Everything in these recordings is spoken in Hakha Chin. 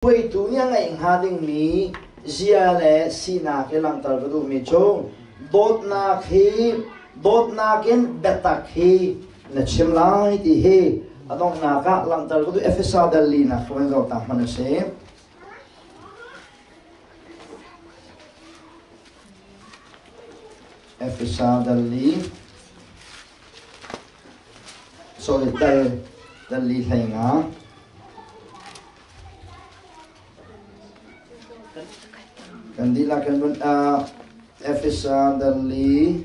Hruaitu nih a ngeih hnga dingmi zia le sinak i langhter ka duhmi cu dawtnak hi dawtnak in biatak hi na chim lai ti hi a donghnak ah langhter ka duh. Efesa dal linak ka van zoh ta hmanh a si. Efesa dal li sorry dal dal li hlei nga. Kan dihlak in vun Efesa dal li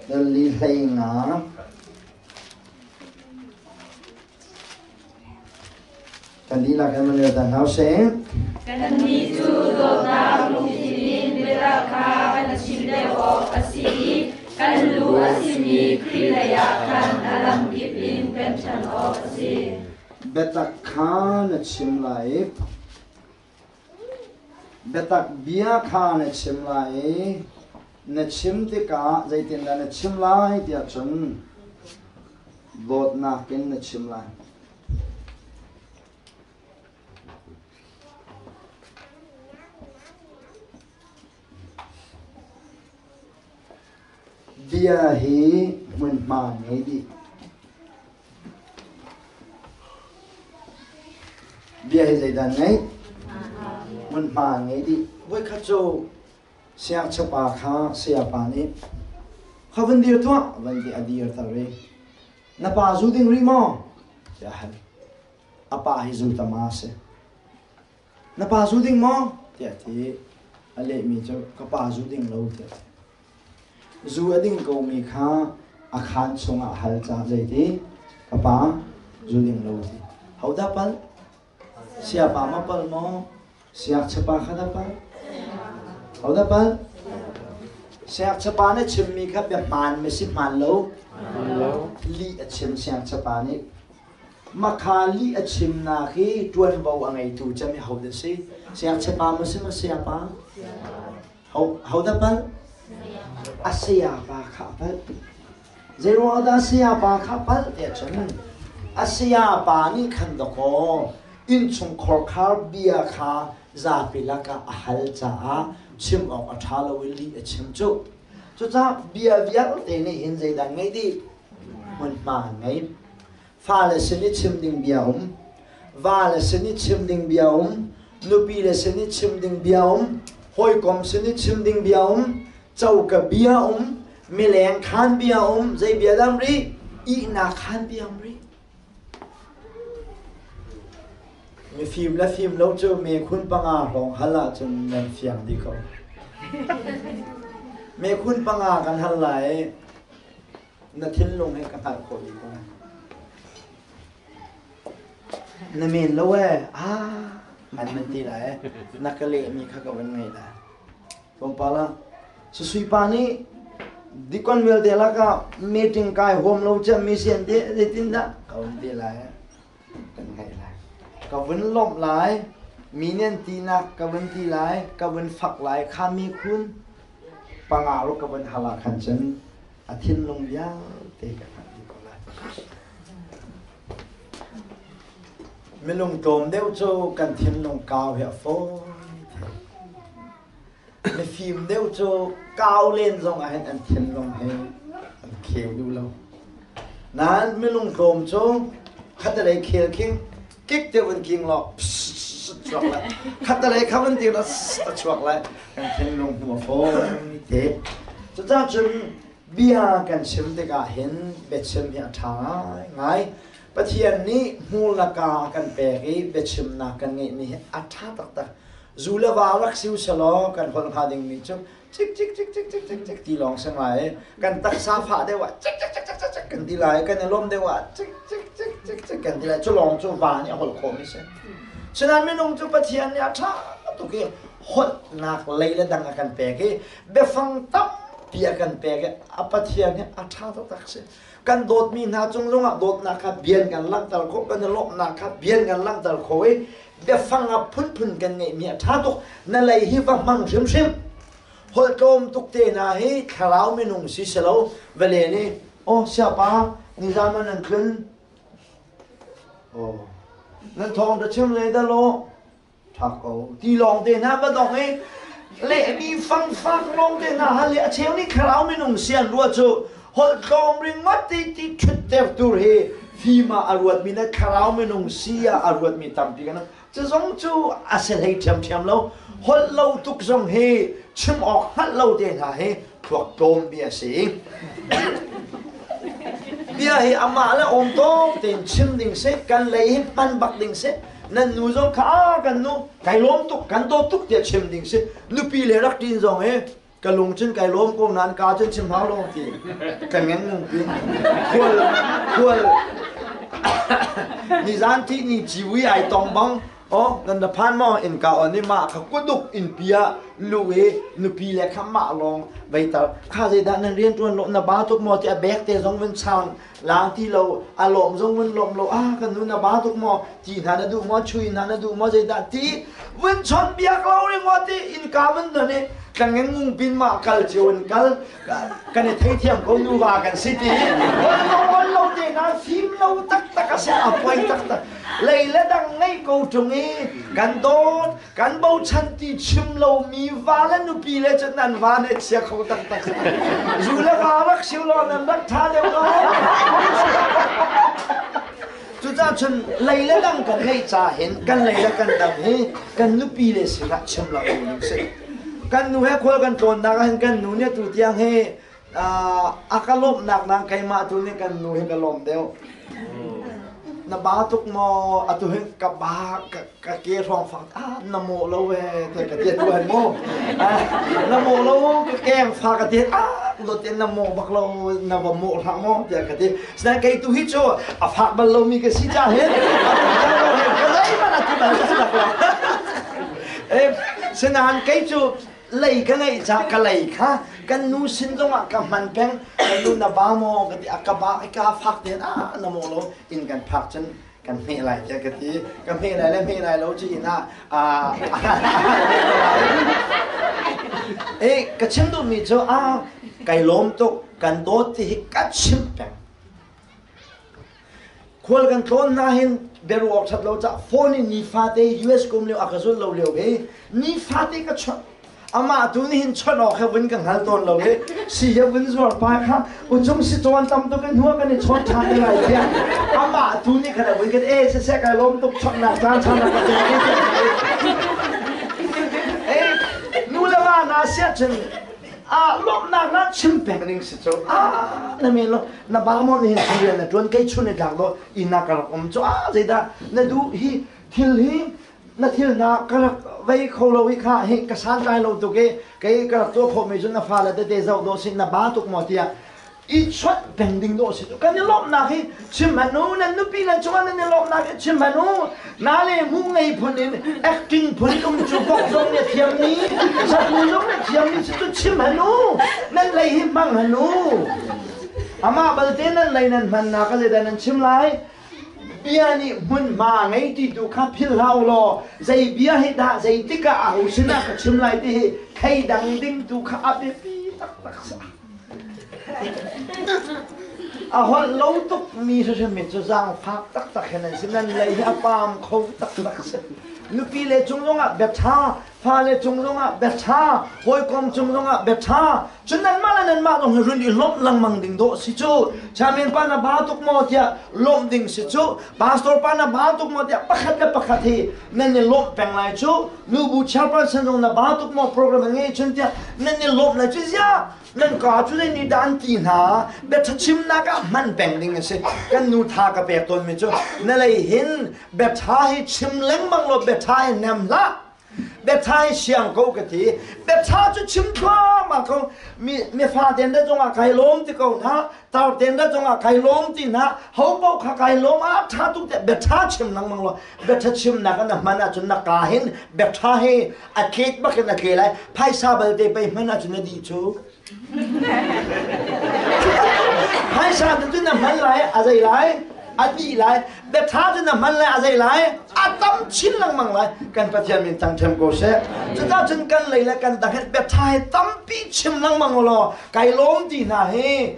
dal li hlei nga kan dihlak in vun rel ta hna usih. Kannih cu dawtnak lungthin in biatak kha kan chim deuh awk a si i kan lu a simi Khrih leiah khan a lamkip in kan ṭhan awk a si. Biatak kha na chim lai i biatak bia kha na chim lai i na chim tikah zeitindah na chim lai tiah cun dawtnak in na chim lai. Bia hi hmunhma ngei dih. Bia hi zeidah ngeih? Hmunhma ngei dih. Voikhat cu siangchapa kha sayapa nih kha van dir tuah van ti a dir ter i na pa zu ding rih maw? tiah a hal. A pa hi zu tam a si. Na pa zu ding maw? tiah a ti. A lehmi cu ka pa zu ding lo tiah a ti. Zu a ding komi kha a khaan chungah a hal caah zeiti? Ka pa zu ding lo ti. Hodah palh? Siapa ma palh maw? Siakchapa kha dah palh? Hodah palh? Siakchapa nih chimmi kha bia hmaan ma si hmaan lo? Lih a chim siangchapa nih. Makha lih a chimnak hi ṭuanvo a ngeitu cem hi hodah si? Siangchapa maw si maw sayapa? Ho hodah palh? A sayapa kha a palh. Zeiruang dah sayapa kha palh tiah cun a sayapa nih khan dakaw innchungkhar khar bia kha zapi lakah a hal caah chim awk a ṭha lo i lih a chim cu. Cucaah bia vialte nih hin zeidah ngeih dih? Hmunhma an ngei. Fale sin i chim ding bia um, vale sin i chim ding bia um, nupi le sin i chim ding bia um, hawikom sin i chim ding bia um, coka bia um, mileng khaan bia um, zei bia dam rih? Ihnak khaan bia um rih. Mifim le fim lo cu mekhun panga hrawng hal ahcun nan fiang dih ko. Mekhun panga kan hal lai na thinlung he ka hngalh khawh dih ko. Na men lo ee, ah, man man ti lai ee. Na ka lehmi kha ka van ngei lai. Tlawmpal ah Susui pa nih dikon vialte lakah meeting kai huam lo cemmi si an ti, zeitindah ka vun ti lai kan ngaih lai. Ka vun lawmh lai, mi nih an tinak ka vun ti lai, ka vun fak lai, kha mi khun panga ro ka vun hal ah khan cun a thinlung vialte ka hngalh dih ko lai. Minung tlawm deuh cu kan thinlung kau hi a fawi. Mifim deuh cu kau len zong ah hin an thinlung hi an kheu duh lo. Nain minung tlawm cu khatalei khel khing kik deuh in king law chuak lai. Khatalei kha van ti la a chuak lai. Kan thinlung hmu a fawi te. Cucaah cun bia kan chim tikah hin biachim hi a ṭha ngaingai. Pathian nih hmur le kaa a kan pek i biachimnak kan ngeihmi hi a ṭha taktak. Zu le va rak si usalaw kan holh hnga dingmi cu cik cik cik cik cik cik cik ti lawng si ngai. Kan taksa fah deuh ah cik cik cik cik cik cik kan ti lai. Kan i lawm deuh ah cik cik cik cik cik kan ti lai. Cu lawng cu va nih a holh khawhmi si. Sinain minung cu Pathian nih a ṭha tuk i holhnak lei le dang a kan pek i biafang tampi a kan pek i a Pathian hi a ṭha taktak si. Kan dawtmi hna cung zongah dawtnak kha bian kan langhter khawh, kan i lawmhnak kha bian kan langhter khawh i biafang a phunphun kan ngeihmi a ṭha tuk. Na lei hi va hmang hrimhrim. Holh tlawm tuk te hna hi thlarau minung si silo vale nih oh siapa nizan ah nan tlun. Oh. Nan thawng ta chim le da lo. Ṭha ko. Ti lawng te hna va dong i lehmi fangfak lawng te hna hal i a cheu nih thlarau minung sian ruah cu holh tlawm ringawt ti ti ṭhutter tur hi fim ah a ruatmi le thlarau minung si ah a ruatmi tampi kan um. Cu zong cu a si hlei ṭhiamṭhiam lo. Holh lo tuk zong hi chim awk hngalh lo te hna hi thluak tlawmmi a si. Bia hi amah le awm tawk tein chim ding si, kan lei hi hman bak ding si. Nan nu zong kha a kan nu kai lawm tuk, kan dawt tuk tiah chim ding si. Nupi le rak ṭin zong hi ka lung cun kai lawm ko nain ka cun chim hau lo ti kan ngen nung pin khual khual nizan thi ni ciwi ai tong bang Oh, nan na phan maw innka on i mah kha kuduk innpi ah luh i nupi le kha mah lawng veitar kha zeidah nan rian ṭuan lo na ba tuk maw tiah bek te zong vun chang lang ti lo a lawm zong vun lawm lo ah kan nu na ba tuk maw ti hna na duh maw chui hna na duh maw zeidah ti vun chon biak lo ringawt i innka vun don i tlangeng ngung pin mah kal cio in kal kan i theithiam ko nuva kan si ti hon lo hon lo te na fim lo taktak a si a poi taktak lei le dang ngei ko ṭung i kan dawt kan bochan ti chim lomi va le nupi le cun nan va ne chia kho taktak zu le va rak siu law nan rak ṭha deuh lo cucaah cun lei le dang kan ngeih ca hin kan lei le kan dang hi kan nupi le sinah chim lo ning si kan nu he khual kan tlawnnak ah hin kan nu nih tu tiang hi a ka lawmhnak nang keimah tu nih kan nu hi ka lawm deuh. Na ba tuk maw atu hin ka ba ka ke hrawng fak ah na mawh lo e te ka ti tu han mu na mawh lo ka keng fa ka ti ah lo te na mawh bak lo na va mawh hlah maw tiah ka ti sinain kei tu hi cu a fak bal lomi ka si ca hin ka zeihmanh a ti bal ka lo sinain kei cu lei ka ngeih ca ka lei kha kan nu sin zongah ka hman peng kan nu na ba maw ka ti a ka ba ka fak ten ah na maw lo in kan phak cun kan hmeh lai tiah ka ti ka hmeh lai le hmeh lai lo ci in ah eh ka chim duhmi cu a kai lawm tuk kan dawt ti hi ka chim peng Khual kan tlawn hna hin biaruah awk ṭhat lo cah phone in nifate US kum lio a ka zulh lo lio hi nifate ka chawnh. Amah tu nih hin chawnh awk he vun ka hngal tawn lo i si he vun zuar pa kha uchung si cawn tam tuk in hua kan i chawn ṭhan te lai tiah amah tu nih khan a vun kan e siseh kai lawm tuk chawnhnak caan chaan ka e nu le va na siah cun ah lawmhnak na chim peng ding si cu ah na men lo na ba maw nihin rian na ṭuan kei chun i tlak dawh inn ah ka rak um cu ah zeidah na duh hi thil hi na thil na ka rak vei kho lo i kha hi ka santlai lo tuk i kei ka rak tuah khawhmi cu na fale tete zoh dawh si na ba tuk maw tiah i chawnh peng ding dawh si kan i lawmhnak hi chim hmanh u nan nupi nan cungah nan i lawmhnak hi chim hmanh u na le mu ngei phun in acting phun in um cu bok zong nih thiam mi satmu zong nih thiam mi si cu chim hmanh u nan lei hi hmang hmanh u Amah balte nan lei nan hmannak a zeidah nan chim lai? Bia nih hmunhma ngei ti tu kha philh hlah u law zei bia hi dah zeitik ah aho sinah ka chim lai ti hi thleidang ding tu kha a biapi taktak si. A holh lo tuk mi hrimhrim mi cu zaangfak taktak hin an si. Nan lei hi a paam kho taktak si. Nupi le cung zongah bia ṭha, fale cung zongah bia ṭha, hawikom cung zongah bia ṭha, Cun nanmah le nanmah zong hi run i lawmh lengmang ding dawh si cu. Chairman pa na ba tuk maw tiah lawmh ding si cu. Pastor pa na ba tuk maw tiah pakhat le pakhat hi nan i lawmh peng lai cu. Nubu chairperson zong na ba tuk maw program an ngei chun tiah nan i lawmh lai cu ziah nan ka cu zei nih dah an ti hna biaṭha chimnak ah hman peng ding a si. Kan nu tha ka pek tawnmi cu na lei hin biaṭha hi chim lengmang law biaṭha hi nem hlah. Biaṭha hi siang ko ka ti. Biaṭha cu chim thluahmah ko. Mi mifa ten da zongah kai lawm ti ko hna. Tar ten da zongah kai lawm ti hna. Ho paoh kha kai lawm a ṭha tuk te biaṭha chim lengmang law biaṭha chimnak na hman ahcun na ka hin biaṭha hi a tlet bak in a tle lai. Phaisa balte pei hman ahcun na dih cu. Phaisa tu cu na hman lai a zei lai a dih lai. Biaṭha cu na hman lai a zei lai? A tam chin lengmang lai. Kan Pathian min thangṭhem ko seh. Cucaah cun kan lei le kan dang hin biaṭha hi tampi chim lengmang u law kai lawm ti hna hi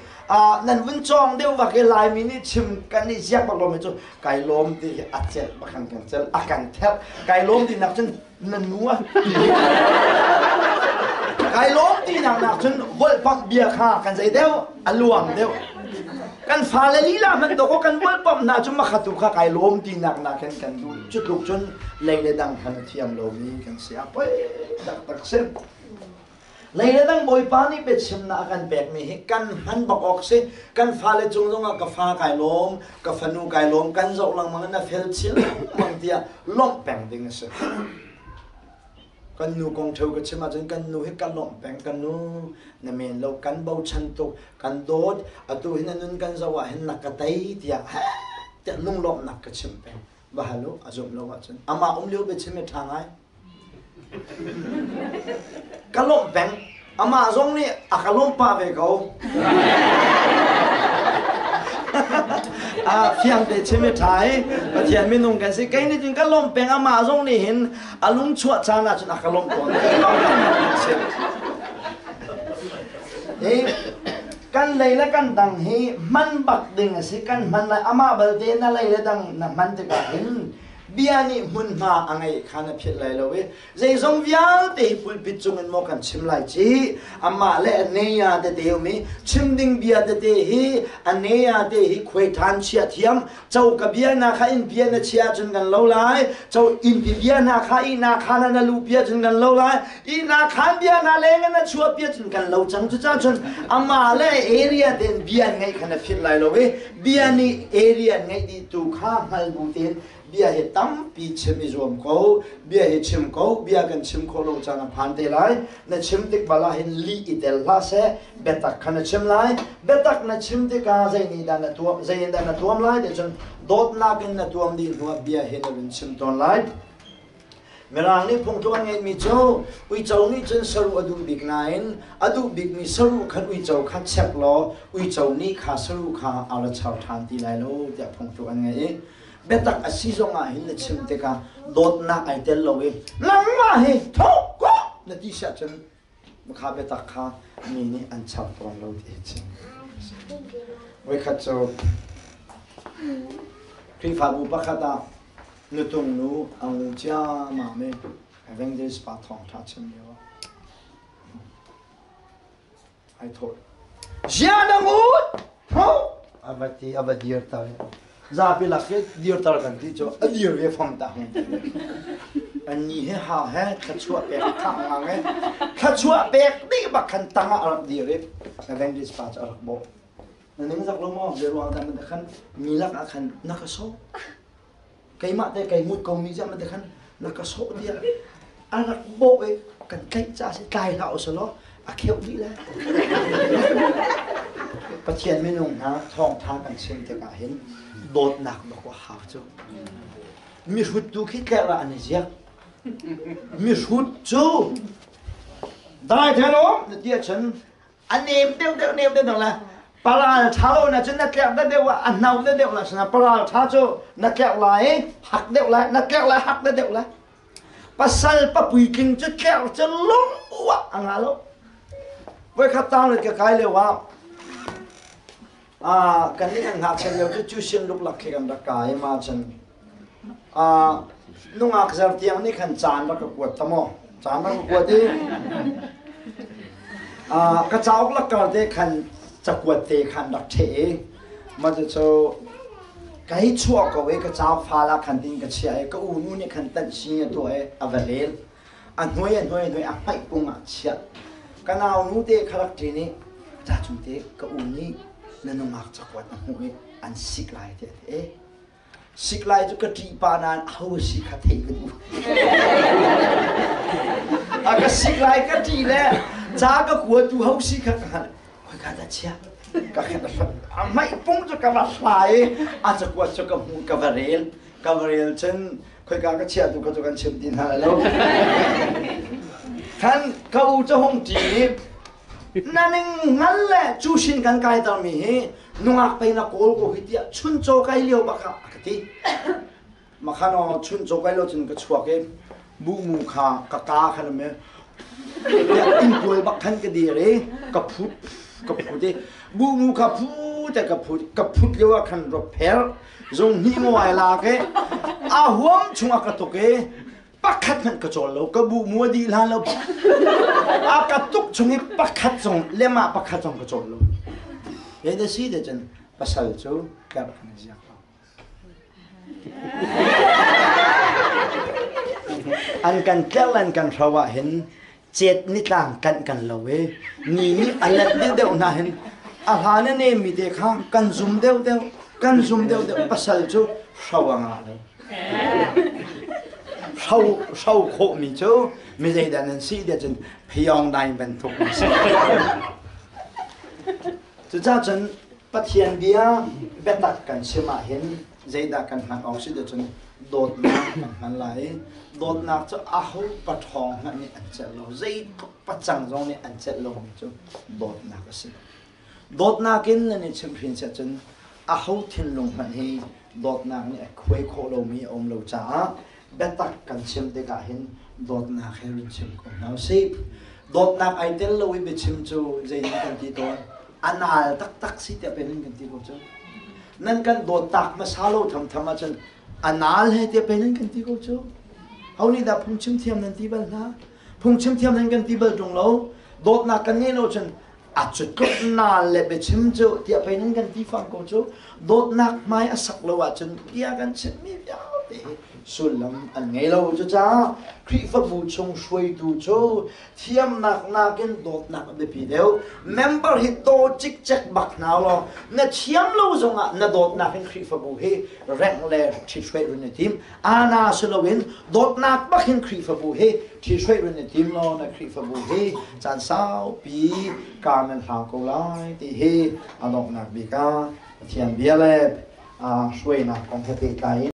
nan vun cawng deuh bak i Laimi nih chim kan i ziak bak lomi cu kai lawm ti hi a celh bak kan kan celh a kan therh. Kai lawm ti nak cun na nu a kai lawm ti nak nak cun volhpamh bia kha kan zei deuh a luang deuh kan fale lila hmanh dawk kan volhpamh hna cu makhatu kha kai lawm ti nak nak hin kan duh cu tluk cun lei le dang khan a thiam lomi kan si a poi taktak si. Lei le dang Bawipa nih biachimnak a kan pekmi hi kan hman bak awk si. Kan fale cung zongah ka fa kai lawm, ka fanu kai lawm, kan zoh lengmang na fel chin lengmang tiah lawmh peng ding a si. Kan nu kong ṭheu ka chim ahcun kan nu hi ka lawmh peng, kan nu na men lo, kan bochan tuk, kan dawt, atu hi na nun kan zoh ah hin na ka tei tiah tiah lunglawmhnak ka chim peng. Va hal u, a zumh lo ahcun. Amah um lio biachim hi ṭha ngai. Ka lawmh peng. Amah zong nih a ka lawmh pah ve ko. Fiang te chim i ṭha i Pathian minung kan si. Kei nih cun ka lawmh peng. Amah zong nih hin a lung chuah caan ahcun a ka lawmh tawn. Hi kan lei le kan dang hi hman bak ding a si. Kan hman lai. Amah balte na lei le dang na hman tikah hin bia nih hmunhma a ngeih kha na philh lai lo i zeizong vialte hi pulpit cungin maw kan chim lai ci amah le a neia tete um i chim ding bia tete hi a neia te hi khuai ṭhan chia thiam coka bia na kha in bia na chia cun kan lo lai cho in pi bia na kha i na kha na na lu bia cun kan lo lai i na khan bia na leng na chua bia cun kan lo cang cu ca cun amah le area ten bia ngeih kha na philh lai lo i bia nih area ngeih dih tu kha hngal bu tein bia hi tampi chim i zuam ko. Bia hi chim ko. Bia kan chim khawh lo caan a phan te lai. Na chim tik bal ah hin lih i tel hlah seh. Biatak kha na chim lai. Biatak na chim tikah zei nih dah na tuam zei in dah na tuam lai ti cun dawtnak in na tuam dih hnuah bia hi na vun chim tawn lai. Mirang nih phungtluk an ngeihmi cu uico nih cun saruh a duh bik nain a duh bikmi saruh khan uico kha chek law uico nih kha saruh kha a ra char ṭhan ti lai lo tiah phungtluk an ngei i biatak a si zongah hin na chim tikah dawtnak ai tel lo i nangmah hi tho ko na ti siah cun kha biatak kha mi nih an char tawn lo ti hi voikhat cu Khrihfabu pakhat ah nutung nu a ngu ciamam i evangelist pa thawngṭha chim lio ah ai thawh. Zia na ngut! Tho! A va ti, a va dirter. Zapi lak i dirter kan ti cu a dir ve fam ta hung. An ni he ha he thluachuah pek thang ngang he thluachuah pek dih bak khan tang ah a rak dir i evangelist pa cu a rak bawh. Na ning zak lo maw? Zei ruang dah man khan mi lak ah khan na ka sawh. Keimah te kai ngut ko mi ziah man khan na ka sawh tiah a rak bawh i kan tlaih ca si tlai hlah usalaw a kheuh dih lai. Pathian minung hna thawngtha kan chim tikah hin dawtnak dawk a hau cu. Mihrut tu khi tlerh ah an i ziak. Mihrut cu dai then um na ti ahcun a nem deuh deuh nem deuh deuh la paral ṭha lo na cun na tlerh deuh deuh a hno deuh deuh la sana paral ṭha cu na tlerh lai hak deuh lai na tlerh lai hak deuh deuh lai pasal papuitling cu tlerh cu lung uah a nga lo voikhat tang le ka kai lio ah kan nih kan ngakchia lio cu tuition luklak khi kan rak kai ma cun nungak zartiang nih khan caan rak ka kuat ta maw caan rak ka kuat i ka cauk lakkar te khan cakuat te khan rak ṭheh i mah cu ka hei chuah ko i ka cauk fal ah khan tin ka chiah i ka unu nih khan tanh sing a tuah i a va rel a hnuai a hnuai a hnuai a hmaih kung ah chiah ka nau nu te kha rak ṭin i ca cung te ka u nih na nungak cakuat a hmuh i an sik lai tiah a ti e Sik lai cu ka ṭih pah nain aho a si kha theih ka duh. A ka sik lai ka ṭih le ca ka kuatu ho si kha ka hngalh. Khoika dah chia? Ka khat a hlat. A hmaih pung cu ka va hla i a cakuat cu ka hmuh ka va rel. Ka va rel cun khoika ka chiah tu kha cu kan chim ti hna lai lo. Khan ka u cu hung ṭi i na ning ngal le cu sin kan kaitermi hi. Nungak pei na kawl ko hi tiah chuncaw kai lio bak ah a ka ti. Makhan aw chuncaw kai lo cun ka chuak i buhmu kha ka ka khan um i inntual bak khan ka dir i ka phut ka phut i buhmu kha phu te ka phut ka phut lio ah khan ropher zung hnih maw ai lak i a huam chungah ka tuk i pakhat hmanh ka cawl lo ka bu mu a dih hlan lo a ka tuk chung i pakhat zong lemah pakhat zong ka cawl lo he na si de cun pasal cu tlerh kan ziak lo an kan tlerh an kan hro ah hin cet nitlang kanh kan lo i ni nih a lanh deuh deuh hna hin a hlan a nem mi te kha kan zum deuh deuh kan zum deuh deuh pasal cu hro a ngah lo Hro hro khawhmi cu mi zeidah nan si tiah cun phayawng daing bantuk an si. Cucaah cun Pathian bia biatak kan chim ahhin zeidah kan hman awk si tiah cun dawtnak kan hman lai i dawtnak cu aho paṭhawng hmanh nih an celh lo, zeitluk pacang zong nih an celh lomi cu dawtnak a si. Dawtnak in nan i chimhhrin siah cun aho thinlung hmanh hi dawtnak nih a khuai khawh lomi a um lo caah biatak kan chim tikah hin dawtnak he run chim ko hna usih. Dawtnak ai tel lo i biachim cu zeitin kan ti tawn? A naal taktak si tiah pen in kan ti ko cu. Nan kan dawt tak hmasa lo thamtham ahcun a naal he tiah pen in kan ti ko cu. Ho nih dah phungchim thiam nan ti bal hna? Phungchim thiam nan kan ti bal ṭung lo. Dawtnak kan ngeih lo cun a cu tluk naal le biachim cu tiah pei nan kan ti fang ko cu dawtnak hmai a sak lo ahcun bia kan chimmi vialte hi sullam an ngei lo. Cucaah Khrihfabu chung hruaitu cu thiamnak nakin dawtnak a biapi deuh. Member hi daw cikcek bak hna law na thiam lo zongah na dawtnak in Khrihfabu hi rengh le ṭhithruai run i tim. Ana si loin dawtnak bak hin Khrihfabu hi ṭhithruai run i tim law na Khrihfabu hi caan saupi kar nan hlang ko lai ti hi a donghnak bik ah Pathian bia le hruainak kong he pehtlai in.